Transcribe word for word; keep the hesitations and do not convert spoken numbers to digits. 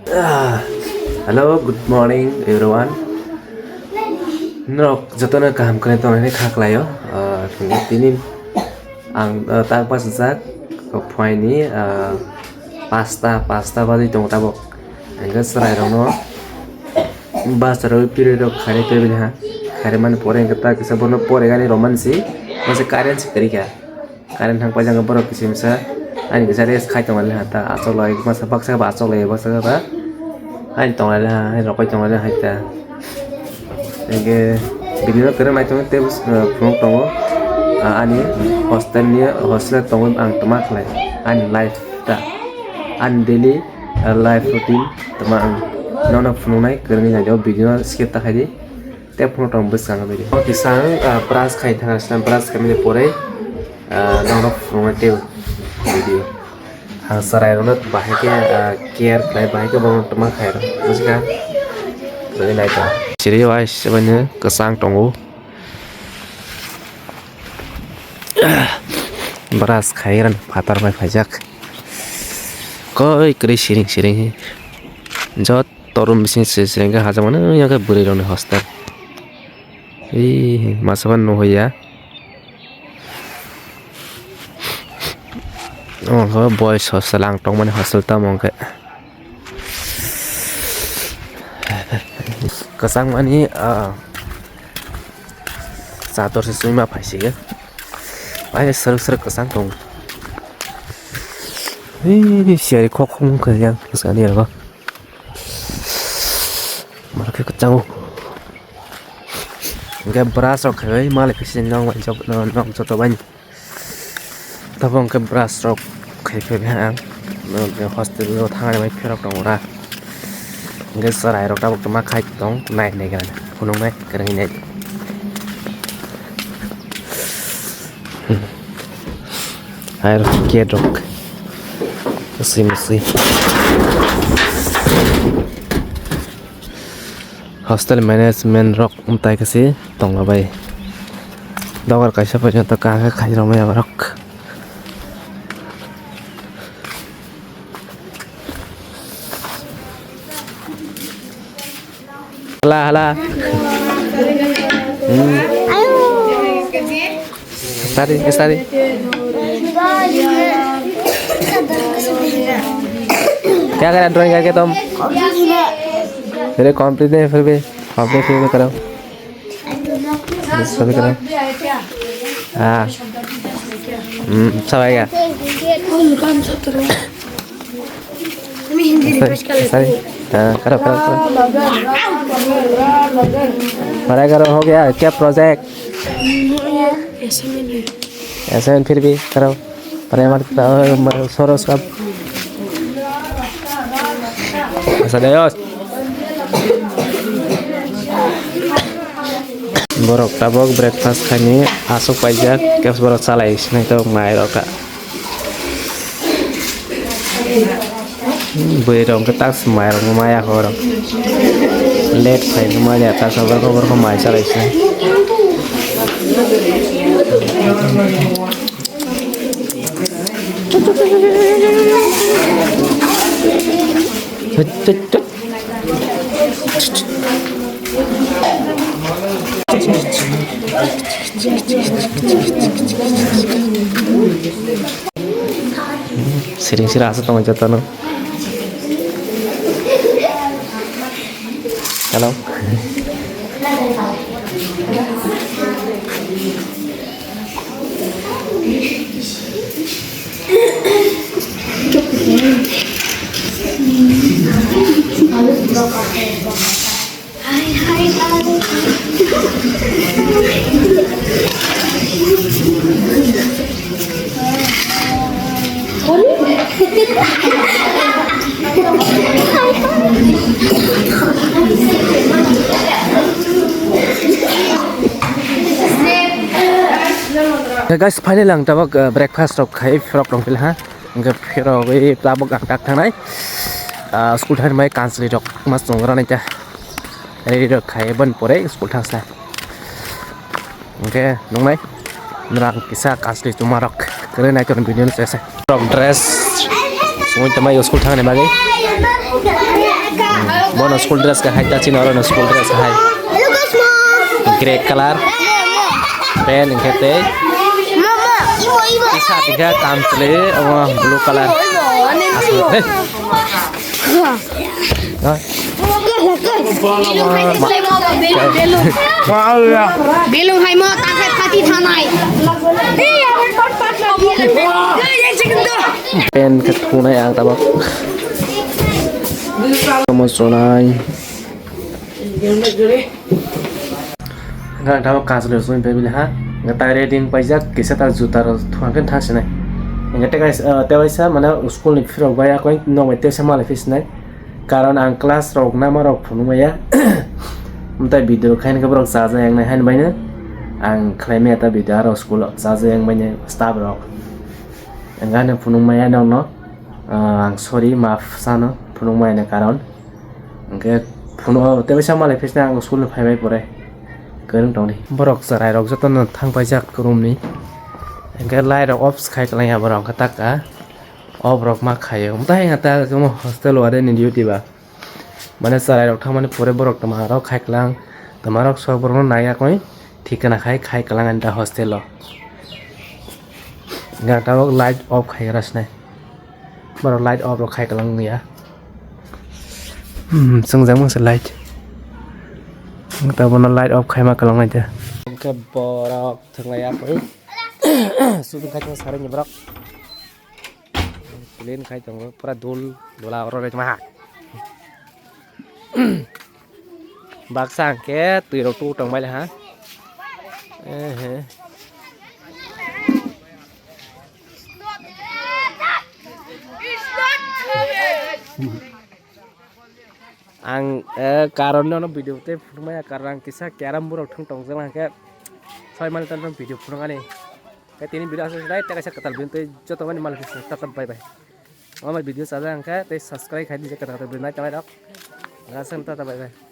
Ah, hello, good morning everyone. Norok jotono kaham kwrwi tongnaini kha khlaio. Ah, tini ang, ah, tak bachajak phuaini, ah, pasta, pasta bagwi tongo tabuk. Hingke chwrairokno bacharo period rok khairwi tongwi ha. Khairwi mani pore hingke tak kisa bono pore gani romani si. Masa current si kwrwi kha. Current thang paijak borok kisimsa ani kisa rest khai tongmani ha ta achuk lai masa baksa ba achuk lai baksa ba ani tonglai ha ani ropai tonglai hai ta. Hingke video no kwrwng naitok tei phunuk tongo ani hostel ni hostel tongwi ang toma khlai ani life ta ani daily life routine toma ang nono phunuknai kwrwngwi naidi o video no skip ta khaidi. Tei phunuk tong bwskango bini. O kisa ang, ah, brush khai thang slam brush khaimani pore, ah, norok phunuknai tei video. Ang chwrairokno bahai khe, ah, care khlai bahai khe borokno twma khairok. Bwswkha. Rwgwi naitong. Siri wai sebani kwchang tongo. Brush khai rani phatar bai phaijak. Koi kwrwi siring siring hi. Jot Torum bising se sirengkhe hajakmano wngya khe bwrwi rokni hostel. Ee, masa phano nuhya. Omo khe boys hostel ang tongmani hostel tamo hwnkhe. Kwchangmani, ah, chador se chuma phaisige. Pai srwk srwk kwchang tongo. Ee, siyari khok khok wngkha yang kwchangni aro. Marke kwchango. Hingke brush rok khaiwi malik kisi nong joto bai. Tabuk hingke brush rok khai phaibai ang. Hostel o thangna bai pherok tongo ra. Hingke chwrai rok tabuk tongma khai tong nai nai gana. Phunuknai kwrwngwi nai. Hai rok gate rok. Masi masi. Hostel management rok mwtai khe se tongla bai. Dogar kaisa porjonto kaham khe khai rwmani borok. Hala, hala. Hmm. Study, study. क्या करा ड्राइंग करके तुम? मेरे कॉम्प्लीट नहीं फिर भी, कॉम्प्लीट फिर भी करो। सभी करो। हाँ। हम्म, सब आएगा। सही, सही। हाँ, करो, करो, करो। पढ़ाई करो, हो गया क्या प्रोजेक्ट? असाइनमेंट फिर भी करो। Pare mar ta soro sab. Asa dayos. Borok tabok breakfast khaini aswk paijak, khe borok chalai sinai tabok mai rok kha. Bwrwi rok khe tak mai rok maya kho borok. Late khai maya tak borok borok mai chalai sinai. Siring sira asa tongo jotono. Hello. Guys, finally ang tabok, uh, breakfast rok khai frok rong pil ha. Hingke phirogwi tabuk ang tak thangnai. Ah, school thani mai kanchwlwi rok mas tongrani ta. Ready rok khai ban pore school thangsa. Hingke nungnai. Nrang kisa kanchwlwi chuma rok. Kwrwi nai tong video no sese. Rok dress. Sungwi tongmai school thangni bagwi. Bono school dress ka hai ta chini oro no school dress hai. Grey color. Pant hwnkhe tei. T-shirt hwnkhe tamchwlwi omo blue color. Aswk, hey. Belung hai mo ta khe phati thanai. Pen khe thunai ang tabok. Omo chonai. Ang tabok kajle soi bebili ha. Ang ta reading paijak kisa ta juta rok thwng khe thang sinai. Ang tei kaisa, tei waisa mane school ni phirok bai akoi nok bai tei waisa malai phi sinai. Karon ang class rok nama rok phunuk maya. Umtai video khaina khe borok chaja yang nai hain baino. Ang khlai maya ta video aro school o chaja yang baino staff rok. Ang gana phunuk maya nokno. Ah, ang sorry, maaf sano phunuk maya ni karon. Hwnkhe phunuk o tei waisa malai phi sinai ang school ni phai bai pore. Kwrwng tongdi. Borok chwrai rok jotono thang paijak room ni. Hwnkhe light rok off khai kwlaiya borok hwnkhe taka. O borok ma khaio. Umtai hata omo hostel warden ni duty ba. Mane chwrai rok thangmani pore borok tama rok khai klang. Tama rok sok borok no naiya koi thikana khai khai klang ani ta hostel o. Gana tabok light off khai gra sinai. Borok light off rok khai klang ya. Hmm, swngjak mangsa light. Tabona light off khai ma klang nai ta. Hwnkhe borok thwng lai ya koi. Shooting khai tong saroi ni borok. Clean khai tongo, pura dul dula oro rw tongma ha. Baksa hwnkhe twi rok tu tongmani ha. Ehe. Ang, eh, karon no video tei phunukmaya, karon ang kisa carrom board rok thung tongjak hwnkhe soi mani tei video phunukani. Khe tini video aswk se nai, tei kaisa kwtal video tei joto mani malik se tata bye bye. Omo video chaja hwnkhe tei subscribe khai di je kwtal video nai tongnai rok. Aswk tata bye bye.